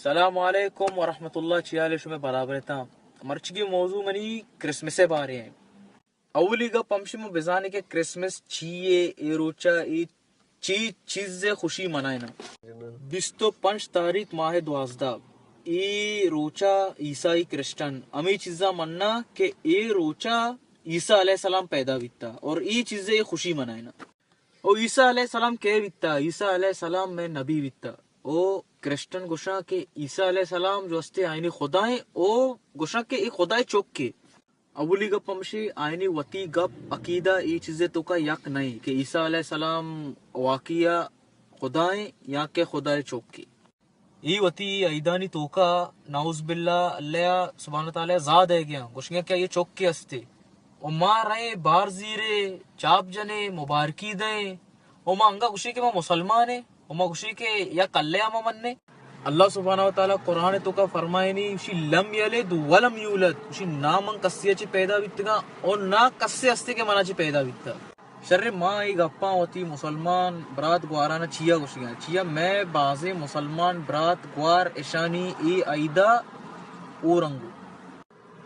السلام علیکم ورحمۃ اللہ، چی حال اِنت شمئے؟ برابر اِت؟ مرچیگی موضوع منی کرسمس ءِ بارے اِنت۔ اولی گپ ہمیش اِنت ما بزانیں کہ کرسمس چی یے، اے روچا اے چی چیز ءِ خوشی منائیناں۔ بیست ءُ پنچ تاریخ ماہ دوازدہ، اے روچا عیسائی کرسچن ہمے چیزاں منّاں کہ اے روچا عیسی علیہ السلام پیدا بیتا اور اے چیز ءِ خوشی منائیناں۔ او عیسی علیہ السلام کئے بیتا؟ عیسی علیہ السلام مئے نبی بیتا۔ او کرسچن گوشاں کہ عیسی علیہ السلام جو ہستے آئینی خدا ایں، او گوشاں کہ اے خدا ءِ چک ایں۔ اولی گپ ہمیش اِنت، آئینی وتی گپ عقیدہ اے چیز ءِ توکا یک نہ ایں کہ عیسی علیہ السلام واقعی خدا ایں یا کہ خدا ءِ چک ایں۔ اے وتی عیدانی توکا نعوذ باللہ اللہ سبحانہ و تعالی ءَ زا دئیگ ءَ اَنت، گوشگ ءَ اَنت کہ آئی ءِ چکے ہستے۔ و ما رئیں بار زیریں، چاپ جنیں، مبارکی دئیں۔ و ما انگا گوشیں کہ ما مسلمان ایں۔ و ما گوشیں کہ یک اللہ ءَ ما منیں۔ اللہ سبحانہ و تعالی قرآن ءِ توکا فرمائینی، گوشی، لم یلد ولم یولد، گوشی، نہ من کسے ءَ چہ پیدا بیتگاں و نہ کسے ہستے کہ منا چہ پیدا بیتا۔ شر، ما اے گپاں وتی مسلمان برات گوارانا چیا گوشگاں؟ چیا مئے بازیں مسلمان برات گوار اشانی اے عیدا ہور انگو۔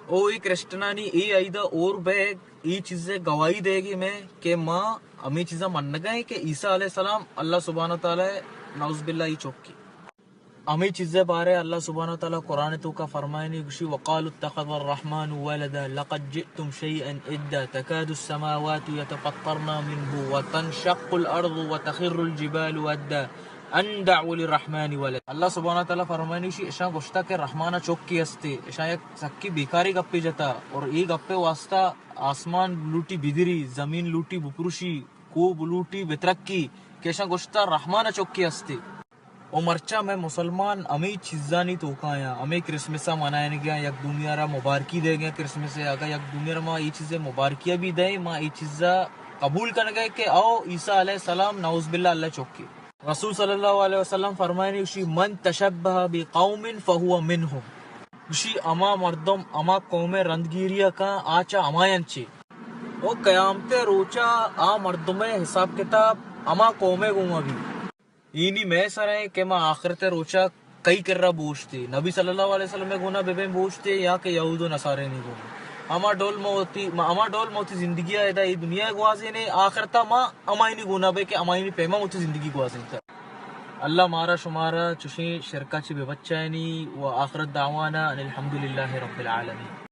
او اے کرسچنانی اے عیدا ہور بیگ، اے چیز ءِ گواہی دئیگی مئے کہ ما ہمے چیزاں منگا ایں کہ عیسی علیہ السلام اللہ سبحانہ و تعالی نعوذ باللہ ای چکے۔ ہمے چیز ءِ بارے اللہ سبحانہ و تعالی قرآن ءِ توکا فرمائینی، گوشی، وقالوا اتخذ الرحمن ولدا لقد جئتم شیئا ادا تکاد السماوات یتفطرن منه وتنشق الارض وتخر الجبال هدا ان دعوا للرحمن ولدا۔ اللہ سبحانہ و تعالی فرمائینی، گوشی، اشاں گوشتا کہ رحمان ءِ چکے ہستے، اشاں یک سکی بیکاریں گپے جتا اور اے گپ ءِ واسطہ آسمان لوٹی بدری، زمین لوٹی بپروشی، کوہ بلوٹی بترکی کہ اشاں گوشتا رحمان ءِ چکے ہستے۔ و مرچاں مئے مسلمان ہمے چیزانی توکا یاں، ہمے کرسمس ءَ منائینگ ءَ، یک دومی ءَ را مبارکی دئیگ ءَ کرسمس ءِ۔ اگاں یک دومی ءَ را ما اے چیز ءِ مبارکی ءَ بھی دئیں، ما اے چیز ءَ قبول کنگ ءَ کہ او عیسی علیہ السلام نعوذ باللہ اللہ ءِ چکے۔ رسول صلی اللہ علیہ وسلم فرمائینی، گوشی، من تشبہ بقوم فهو منهم۔ گوشی، ہما مردم، ہما قوم ءِ رندگیری ءَ کن، آ چہ ہمایاں چے۔ او قیامت ءِ روچا آ مردم ءِ حساب کتاب ہما قوم ءِ گوما بی۔ اینی مئے سر ءَ کہ ما آخرت ءِ روچا کئی کرا بوشتے، نبی صلی اللہ علیہ وسلم ءِ گونا ببیں بوشتے یا کہ یہود و نصارانی گونا۔ ہما ڈول ما وتی، ما ہما ڈول ما وتی زندگی ءَ ادا اے دنیا ءَ گوازینیں، آخرتا ما ہمایانی گونا بے کہ ہمایانی پیما وتی زندگی گوازینتا۔ اللہ مارا شمارا چوشیں شرکا چہ ببچائینی۔ و آخر دعوانا ان الحمد للہ رب العالمین۔